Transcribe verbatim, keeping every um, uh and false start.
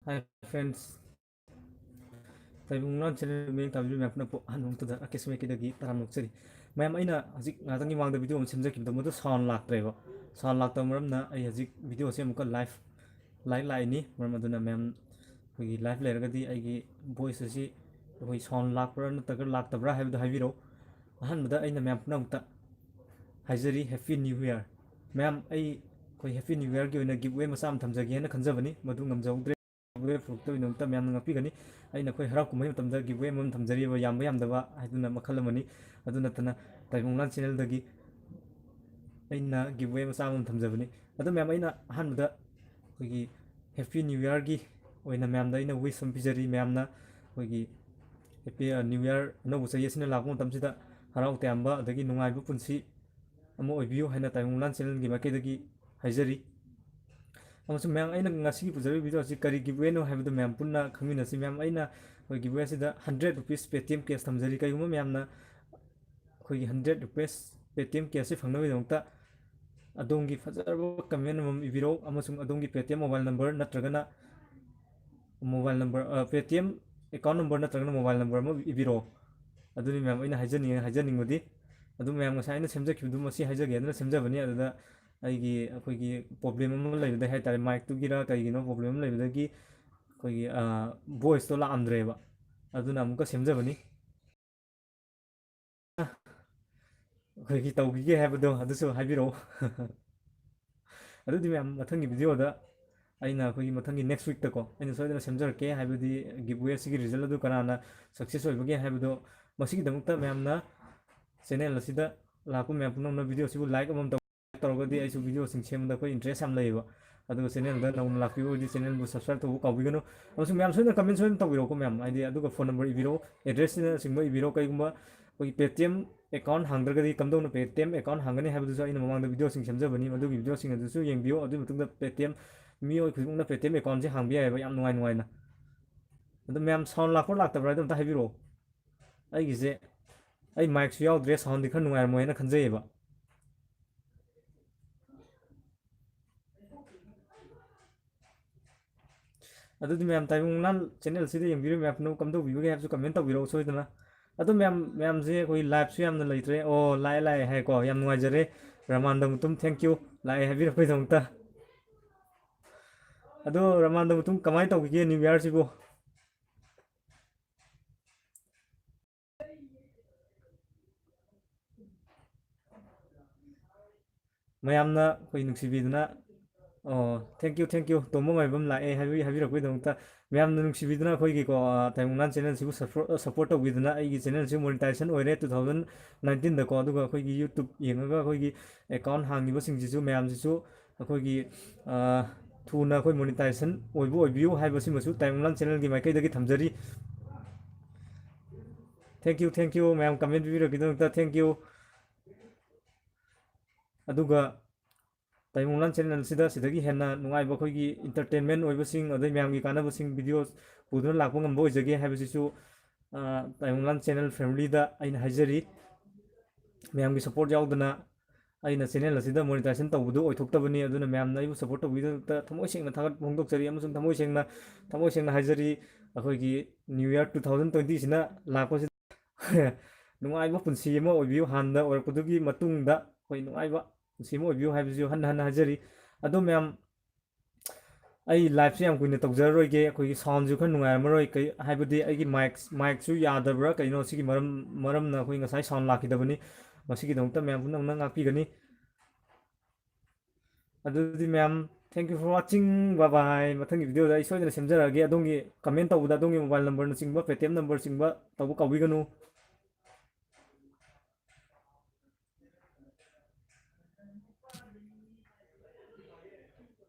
Hi friends, ꯇꯥꯏꯕꯪ ꯂꯥꯟ channel ꯃꯤꯠꯌꯦꯡ ꯇꯥꯕꯤꯔꯤꯕ ꯃꯌꯥꯝ ꯄꯨꯝꯅꯃꯛꯄꯨ ꯑꯍꯥꯟꯕ ꯃꯛꯇꯗ ꯑꯥꯔ ꯀꯦ ꯁꯤꯃꯦꯛꯀꯤꯗꯒꯤ ꯇꯔꯥꯝꯅ ꯑꯣꯛꯆꯔꯤ꯫ ꯃꯌꯥꯝ, ꯑꯩꯅ ꯍꯧꯖꯤꯛ ꯉꯥꯏꯍꯥꯛꯇꯪꯒꯤ ꯃꯃꯥꯡꯗ ꯚꯤꯗꯤꯑꯣ ꯑꯃ ꯁꯦꯝꯖꯈꯤꯕꯗꯣ, ꯃꯗꯨ ꯁꯥꯎꯟ ꯂꯥꯛꯇ꯭ꯔꯦꯕ꯫ ꯁꯥꯎꯟ ꯂꯥꯛꯇꯕ ꯃꯔꯝꯅ ꯑꯩ ꯍꯧꯖꯤꯛ ꯚꯤꯗꯤꯑꯣꯁꯦ ꯑꯃꯨꯛꯀ ꯂꯥꯏꯚ, ꯂꯥꯏꯚ ꯂꯥꯛꯏꯅꯤ꯫ ꯃꯔꯝ ꯑꯗꯨꯅ ꯃꯌꯥꯝ, ꯑꯩꯈꯣꯏꯒꯤ ꯂꯥꯏꯚ ꯂꯩꯔꯒꯗꯤ ꯑꯩꯒꯤ ꯚꯣꯏꯁ ꯑꯁꯤ ꯑꯩꯈꯣꯏ ꯁꯥꯎꯟ ꯂꯥꯛꯄ꯭ꯔꯥ ꯅꯠꯇ꯭ꯔꯒ ꯂꯥꯛꯇꯕ꯭ꯔꯥ ꯍꯥꯏꯕꯗꯨ ꯍꯥꯏꯕꯤꯔꯛꯎ꯫ ꯑꯍꯥꯟꯕꯗ ꯑꯩꯅ ꯃꯌꯥꯝ ꯄꯨꯝꯅꯃꯛꯇ ꯍꯥꯏꯖꯔꯤ, Happy New Year꯫ ꯃꯌꯥꯝ, ꯑꯩ, ꯑꯩꯈꯣꯏ Happy New Yearꯒꯤ ꯑꯣꯏꯅ ꯒꯤꯐ ꯑꯋꯦ ꯃꯆꯥ ꯑꯃ ꯊꯝꯖꯒꯦ ꯍꯥꯏꯅ ꯈꯟꯖꯕꯅꯤ, ꯃꯗꯨ ꯉꯝꯖꯍꯧꯗ꯭ꯔꯦ꯫ ꯒꯤꯐ ꯑꯋꯦ ꯄꯨꯔꯛꯇꯕꯒꯤꯗꯃꯛꯇ ꯃꯌꯥꯝꯅ ꯉꯥꯛꯄꯤꯒꯅꯤ꯫ ꯑꯩꯅ ꯑꯩꯈꯣꯏ ꯍꯔꯥꯎ ꯀꯨꯝꯍꯩ ꯃꯇꯝꯗ ꯒꯤꯐ ꯑꯋꯦ ꯑꯃꯃꯝ ꯊꯝꯖꯔꯤꯕ, ꯌꯥꯝꯕ ꯌꯥꯝꯗꯕ ꯍꯥꯏꯗꯨꯅ ꯃꯈꯜ ꯑꯃꯅꯤ꯫ ꯑꯗꯨ ꯅꯠꯇꯅ ꯇꯥꯏꯕꯪ ꯂꯥꯟ ꯆꯦꯅꯦꯜꯗꯒꯤ ꯑꯩꯅ ꯒꯤꯐ ꯑꯋꯦ ꯃꯆꯥ ꯑꯃꯃꯝ ꯊꯝꯖꯕꯅꯤ꯫ ꯑꯗꯣ ꯃꯌꯥꯝ, ꯑꯩꯅ ꯑꯍꯥꯟꯕꯗ ꯑꯩꯈꯣꯏꯒꯤ Happy New Yearꯒꯤ ꯑꯣꯏꯅ ꯃꯌꯥꯝꯗ ꯑꯩꯅ ꯋꯤꯁ ꯑꯃ ꯄꯤꯖꯔꯤ꯫ ꯃꯌꯥꯝꯅ ꯑꯩꯈꯣꯏꯒꯤ Happy, ꯑ, New Year, ꯑꯅꯧꯕ ꯆꯍꯤ ꯑꯁꯤꯅ ꯂꯥꯛꯄ ꯃꯇꯝꯁꯤꯗ ꯍꯔꯥꯎ ꯇꯌꯥꯝꯕ ꯑꯗꯒꯤ ꯅꯨꯡꯉꯥꯏꯕ ꯄꯨꯟꯁꯤ ꯑꯃ ꯑꯣꯏꯕꯤꯌꯨ ꯍꯥꯏꯅ ꯇꯥꯏꯕꯪ ꯂꯥꯟ ꯆꯦꯅꯦꯜꯒꯤ ꯃꯥꯏꯀꯩꯗꯒꯤ ꯍꯥꯏꯖꯔꯤ꯫ ꯑꯃꯁꯨꯡ ꯃꯌꯥꯝ, ꯑꯩꯅ ꯉꯁꯤꯒꯤ ꯄꯨꯖꯔꯤꯕ ꯚꯤꯗꯤꯑꯣ ꯑꯁꯤ ꯀꯔꯤ ꯒꯤꯐ ꯑꯋꯦꯅꯣ ꯍꯥꯏꯕꯗꯨ ꯃꯌꯥꯝ ꯄꯨꯟꯅ ꯈꯪꯃꯤꯟꯅꯁꯤ꯫ ꯃꯌꯥꯝ, ꯑꯩꯅ ꯑꯩꯈꯣꯏ ꯒꯤꯐ ꯑꯋꯦ ꯑꯁꯤꯗ hundred rupees Paytm cash ꯊꯝꯖꯔꯤ꯫ ꯀꯔꯤꯒꯨꯝꯕ ꯃꯌꯥꯝꯅ ꯑꯩꯈꯣꯏꯒꯤ hundred rupees Paytm cashꯁꯤ ꯐꯪꯅꯕꯒꯤꯗꯃꯛꯇ ꯑꯗꯣꯝꯒꯤ ꯐꯖꯔꯕ ꯀꯃꯦꯟ ꯑꯃꯃꯝ ꯏꯕꯤꯔꯛꯎ ꯑꯃꯁꯨꯡ ꯑꯗꯣꯝꯒꯤ Paytm mobile number ꯅꯠꯇ꯭ꯔꯒꯅ mobile number, ꯑ, Paytm account number ꯅꯠꯇ꯭ꯔꯒꯅ mobile number ꯑꯃ ꯏꯕꯤꯔꯛꯑꯣ꯫ ꯑꯗꯨꯅꯤ ꯃꯌꯥꯝ ꯑꯩꯅ ꯍꯥꯏꯖꯅꯤꯡꯉꯦ, ꯍꯥꯏꯖꯅꯤꯡꯕꯗꯤ꯫ ꯑꯗꯨ ꯃꯌꯥꯝ, ꯉꯁꯥꯏ ꯑꯩꯅ ꯁꯦꯝꯖꯈꯤꯕꯗꯨ ꯃꯁꯤ ꯍꯥꯏꯖꯒꯦ ꯍꯥꯏꯗꯨꯅ ꯁꯦꯝꯖꯕꯅꯤ꯫ ꯑꯗꯨꯗ ꯑꯩꯒꯤ, ꯑꯩꯈꯣꯏꯒꯤ problem ꯑꯃ ꯂꯩꯕꯗꯒꯤ ꯍꯥꯏ ꯇꯥꯔꯦ, ꯃꯥꯏꯛꯇꯨꯒꯤꯔ ꯀꯩꯒꯤꯅꯣ problem ꯑꯃ ꯂꯩꯕꯗꯒꯤ ꯑꯩꯈꯣꯏꯒꯤ, ꯑ, ꯚꯣꯏꯁꯇꯣ ꯂꯥꯛꯑꯝꯗ꯭ꯔꯦꯕ꯫ ꯑꯗꯨꯅ ꯑꯃꯨꯛꯀ ꯁꯦꯝꯖꯕꯅꯤ꯫ ꯑꯩꯈꯣꯏꯒꯤ ꯇꯧꯈꯤꯒꯦ ꯍꯥꯏꯕꯗꯣ ꯑꯗꯨꯁꯨ ꯍꯥꯏꯕꯤꯔꯛꯑꯣ꯫ ꯑꯗꯨꯗꯤ ꯃꯌꯥꯝ, ꯃꯊꯪꯒꯤ ꯚꯤꯗꯤꯑꯣꯗ ꯑꯩꯅ ꯑꯩꯈꯣꯏꯒꯤ ꯃꯊꯪꯒꯤ next weekꯇꯀꯣ ꯑꯩꯅ ꯁꯣꯏꯗꯅ ꯁꯦꯝꯖꯔꯛꯀꯦ꯫ ꯍꯥꯏꯕꯗꯤ ꯒꯤꯐ ꯑꯋꯦꯁꯤꯒꯤ ꯔꯤꯖꯜ ꯑꯗꯨ ꯀꯅꯥꯅ ꯁꯛꯁꯦꯁ ꯑꯣꯏꯕꯒꯦ ꯍꯥꯏꯕꯗꯣ, ꯃꯁꯤꯒꯤꯗꯃꯛꯇ ꯃꯌꯥꯝꯅ ꯆꯦꯅꯦꯜ ꯑꯁꯤꯗ ꯂꯥꯛꯄ ꯃꯌꯥꯝ ꯄꯨꯝꯅꯃꯛꯅ ꯚꯤꯗꯤꯑꯣꯁꯤꯕꯨ ꯂꯥꯏꯛ ꯑꯃꯃꯝ ꯇꯧ-, ꯇꯧꯔꯒꯗꯤ ꯑꯩꯁꯨ ꯚꯤꯗꯤꯑꯣꯁꯤꯡ ꯁꯦꯝꯕꯗ ꯑꯩꯈꯣꯏ ꯏꯟꯇꯔꯦꯁ ꯌꯥꯝ ꯂꯩꯌꯦꯕ꯫ ꯑꯗꯨꯒ ꯆꯦꯅꯦꯜꯗ ꯅꯧꯅ ꯂꯥꯛꯄꯤꯕ ꯑꯣꯏꯔꯗꯤ ꯆꯦꯅꯦꯜꯕꯨ ꯁꯕꯁꯀ꯭ꯔꯥꯏꯕ ꯇꯧꯕ ꯀꯥꯎꯕꯤꯒꯅꯨ꯫ ꯑꯃꯁꯨꯡ ꯃꯌꯥꯝ ꯁꯣꯏꯗꯅ ꯀꯃꯦꯟ ꯁꯣꯏꯗꯅ ꯇꯧꯕꯤꯔꯛꯎꯀꯣ ꯃꯌꯥꯝ, ꯍꯥꯏꯗꯤ ꯑꯗꯨꯒ ꯐꯣꯟ ꯅꯝꯕꯔ ꯏꯕꯤꯔꯛꯎ, ꯑꯦꯗ꯭ꯔꯦꯁꯁꯤꯅꯆꯤꯡꯕ ꯏꯕꯤꯔꯛꯎ꯫ ꯀꯩꯒꯨꯝꯕ ꯑꯩꯈꯣꯏꯒꯤ Paytm account ꯍꯥꯡꯗ꯭ꯔꯒꯗꯤ ꯀꯝꯗꯧꯅ Paytm account ꯍꯥꯡꯒꯅꯤ ꯍꯥꯏꯕꯗꯨꯁꯨ ꯑꯩꯅ ꯃꯃꯥꯡꯗ ꯚꯤꯗꯤꯑꯣꯁꯤꯡ ꯁꯦꯝꯖꯕꯅꯤ, ꯃꯗꯨꯒꯤ ꯚꯤꯗꯤꯑꯣꯁꯤꯡ ꯑꯗꯨꯁꯨ ꯌꯦꯡꯕꯤꯌꯨ꯫ ꯑꯗꯨꯒꯤ ꯃꯇꯨꯡꯗ Paytm, ꯃꯤꯑꯣꯏ ꯈꯨꯗꯤꯡꯃꯛꯅ Paytm accountꯁꯦ ꯍꯥꯡꯕ ꯌꯥꯏꯑꯕ ꯌꯥꯝ ꯅꯨꯡꯉꯥꯏ ꯅꯨꯡꯉꯥꯏꯅ꯫ ꯑꯗꯣ ꯃꯌꯥꯝ, ꯁꯥꯎꯟ ꯂꯥꯛꯄ꯭ꯔꯥ ꯂꯥꯛꯇꯕ꯭ꯔꯥ ꯍꯥꯏꯗꯣ ꯑꯝꯇ ꯍꯥꯏꯕꯤꯔꯛꯑꯣ꯫ ꯑꯩꯒꯤꯁꯦ, ꯑꯩ ꯃꯥꯏꯛꯁꯨ ꯌꯥꯎꯗ꯭ꯔꯦ, ꯁꯥꯎꯟꯗꯤ ꯈꯔ ꯅꯨꯡꯉꯥꯏꯔꯝꯃꯣꯏꯅ ꯈꯟꯖꯩꯌꯦꯕ꯫ ꯑꯗꯨꯗꯤ ꯃꯌꯥꯝ ꯇꯥꯏꯕꯪ ꯃꯪꯂꯥꯟ ꯆꯦꯅꯦꯜꯁꯤꯗ ꯌꯦꯡꯕꯤꯔꯤꯕ ꯃꯌꯥꯝ ꯄꯨꯝꯅꯃꯛ ꯀꯝꯗꯧꯕꯤꯕꯒꯦ ꯍꯥꯏꯕꯁꯨ ꯀꯃꯦꯟ ꯇꯧꯕꯤꯔꯛꯑꯣ ꯁꯣꯏꯗꯅ꯫ ꯑꯗꯣ ꯃꯌꯥꯝ, ꯃꯌꯥꯝꯁꯦ ꯑꯩꯈꯣꯏ ꯂꯥꯏꯞꯁꯨ ꯌꯥꯝꯅ ꯂꯩꯇ꯭ꯔꯦ꯫ ꯑꯣ, ꯂꯥꯛꯑꯦ, ꯂꯥꯛꯑꯦ ꯍꯥꯏꯀꯣ, ꯌꯥꯝ ꯅꯨꯡꯉꯥꯏꯖꯔꯦ꯫ ꯔꯃꯥꯟꯗ ꯃꯨꯇꯨꯝ, thank you, ꯂꯥꯛꯑꯦ ꯍꯥꯏꯕꯤꯔꯛꯄꯒꯤꯗꯃꯛꯇ꯫ ꯑꯗꯣ ꯔꯃꯥꯟꯗ ꯃꯨꯇꯨꯝ, ꯀꯃꯥꯏꯅ ꯇꯧꯈꯤꯒꯦ ꯅ꯭ꯌꯨ ꯌꯥꯔꯁꯤꯕꯨ? ꯃꯌꯥꯝꯅ ꯑꯩꯈꯣꯏ ꯅꯨꯡꯁꯤꯕꯤꯗꯨꯅ, ꯑꯣ, thank you, thank you, ꯇꯣꯝꯕ ꯃꯥꯏꯕꯝ ꯂꯥꯛꯑꯦ ꯍꯥꯏꯕꯤ-, ꯍꯥꯏꯕꯤꯔꯛꯄꯒꯤꯗꯃꯛꯇ꯫ ꯃꯌꯥꯝꯅ ꯅꯨꯡꯁꯤꯕꯤꯗꯨꯅ ꯑꯩꯈꯣꯏꯒꯤꯀꯣ, ꯑ, ꯇꯥꯏꯕꯪ ꯃꯪꯂꯥꯟ ꯆꯦꯅꯦꯜꯁꯤꯕꯨ ꯁꯞꯄꯣꯔꯠ, ꯑ, ꯁꯞꯄꯣꯔꯠ ꯇꯧꯕꯤꯗꯨꯅ ꯑꯩꯒꯤ ꯆꯦꯅꯦꯜꯁꯤ ꯃꯣꯅꯤꯇꯥꯏꯖꯦꯁꯟ ꯑꯣꯏꯔꯦ two thousand nineteenꯗꯀꯣ꯫ ꯑꯗꯨꯒ ꯑꯩꯈꯣꯏꯒꯤ YouTube ꯌꯦꯡꯉꯒ ꯑꯩꯈꯣꯏꯒꯤ ꯑꯦꯀꯥꯎꯟ ꯍꯥꯡꯉꯤꯕꯁꯤꯡꯁꯤꯁꯨ, ꯃꯌꯥꯝꯁꯤꯁꯨ ꯑꯩꯈꯣꯏꯒꯤ, ꯑ, ꯊꯨꯅ ꯑꯩꯈꯣꯏ ꯃꯣꯅꯤꯇꯥꯏꯖꯦꯁꯟ ꯑꯣꯏꯕ ꯑꯣꯏꯕꯤꯌꯨ ꯍꯥꯏꯕꯁꯤꯃꯁꯨ ꯇꯥꯏꯕꯪ ꯃꯪꯂꯥꯟ ꯆꯦꯅꯦꯜꯒꯤ ꯃꯥꯏꯀꯩꯗꯒꯤ ꯊꯝꯖꯔꯤ꯫ Thank you, thank you, ꯃꯌꯥꯝ ꯀꯃꯦꯟ ꯄꯤꯕꯤꯔꯛꯄꯒꯤꯗꯃꯛꯇ thank you꯫ ꯑꯗꯨꯒ ꯇꯥꯏꯕꯪ ꯃꯪꯂꯥꯟ ꯆꯦꯅꯦꯜꯁꯤꯗ ꯁꯤꯗꯒꯤ ꯍꯦꯟꯅ ꯅꯨꯡꯉꯥꯏꯕ ꯑꯩꯈꯣꯏꯒꯤ ꯏꯟꯇꯔꯇꯦꯟꯃꯦꯟ ꯑꯣꯏꯕꯁꯤꯡ, ꯑꯗꯩ ꯃꯌꯥꯝꯒꯤ ꯀꯥꯟꯅꯕꯁꯤꯡ ꯚꯤꯗꯤꯑꯣ ꯄꯨꯗꯨꯅ ꯂꯥꯛꯄ ꯉꯝꯕ ꯑꯣꯏꯖꯒꯦ ꯍꯥꯏꯕꯁꯤꯁꯨ, ꯑ, ꯇꯥꯏꯕꯪ ꯃꯪꯂꯥꯟ ꯆꯦꯅꯦꯜ ꯐꯦꯃꯤꯂꯤꯗ ꯑꯩꯅ ꯍꯥꯏꯖꯔꯤ꯫ ꯃꯌꯥꯝꯒꯤ ꯁꯞꯄꯣꯔꯠ ꯌꯥꯎꯗꯅ ꯑꯩꯅ ꯆꯦꯅꯦꯜ ꯑꯁꯤꯗ ꯃꯣꯅꯤꯇꯥꯏꯖꯦꯁꯟ ꯇꯧꯕꯗꯨ ꯑꯣꯏꯊꯣꯛꯇꯕꯅꯤ꯫ ꯑꯗꯨꯅ ꯃꯌꯥꯝꯅ ꯑꯩꯕꯨ ꯁꯞꯄꯣꯔꯠ ꯇꯧꯕꯤꯗꯨꯗ ꯊꯃꯣꯏ ꯁꯦꯡꯅ ꯊꯥꯒꯠꯄ ꯐꯣꯡꯗꯣꯛꯆꯔꯤ ꯑꯃꯁꯨꯡ ꯊꯃꯣꯏ ꯁꯦꯡꯅ, ꯊꯃꯣꯏ ꯁꯦꯡꯅ ꯍꯥꯏꯖꯔꯤ, ꯑꯩꯈꯣꯏꯒꯤ ꯅ꯭ꯌꯨ ꯌꯥꯔ two thousand twentyꯁꯤꯅ ꯂꯥꯛꯄꯁꯤꯗ ꯅꯨꯡꯉꯥꯏꯕ ꯄꯨꯟꯁꯤ ꯑꯃ ꯑꯣꯏꯕꯤꯌꯨ꯫ ꯍꯥꯟꯅ ꯑꯣꯏꯔꯛꯄꯗꯨꯒꯤ ꯃꯇꯨꯡꯗ ꯑꯩꯈꯣꯏ ꯅꯨꯡꯉꯥꯏꯕ ꯄꯨꯟꯁꯤ ꯑꯃ ꯑꯣꯏꯕꯤꯌꯨ ꯍꯥꯏꯕꯁꯤꯁꯨ ꯍꯟꯅ ꯍꯟꯅ ꯍꯥꯏꯖꯔꯤ꯫ ꯑꯗꯣ ꯃꯌꯥꯝ, ꯑꯩ ꯂꯥꯏꯐꯁꯦ ꯌꯥꯝ ꯀꯨꯏꯅ ꯇꯧꯖꯔꯔꯣꯏꯒꯦ꯫ ꯑꯩꯈꯣꯏꯒꯤ ꯁꯥꯎꯟꯁꯨ ꯈꯔ ꯅꯨꯡꯉꯥꯏꯔꯝꯃꯔꯣꯏ꯫ ꯀꯩ ꯍꯥꯏꯕꯗꯤ ꯑꯩꯒꯤ ꯃꯥꯏꯛ, ꯃꯥꯏꯛꯁꯨ ꯌꯥꯗꯕ꯭ꯔꯥ ꯀꯩꯅꯣ, ꯁꯤꯒꯤ ꯃꯔꯝ, ꯃꯔꯝꯅ ꯑꯩꯈꯣꯏ ꯉꯁꯥꯏ ꯁꯥꯎꯟ ꯂꯥꯛꯈꯤꯗꯕꯅꯤ꯫ ꯃꯁꯤꯒꯤꯗꯃꯛꯇ ꯃꯌꯥꯝ ꯄꯨꯝꯅꯃꯛꯅ ꯉꯥꯛꯄꯤꯒꯅꯤ꯫ ꯑꯗꯨꯗꯤ ꯃꯌꯥꯝ, thank you for watching, bye bye꯫ ꯃꯊꯪꯒꯤ ꯚꯤꯗꯤꯑꯣꯗ ꯑꯩ ꯁꯣꯏꯗꯅ ꯁꯦꯝꯖꯔꯛꯑꯒꯦ꯫ ꯑꯗꯣꯝꯒꯤ ꯀꯃꯦꯟ ꯇꯧꯕꯗ ꯑꯗꯣꯝꯒꯤ ꯃꯣꯕꯥꯏꯜ ꯅꯝꯕꯔꯅꯆꯤꯡꯕ, Paytm ꯅꯝꯕꯔꯆꯤꯡꯕ ꯇꯧꯕ ꯀꯥꯎꯕꯤꯒꯅꯨ꯫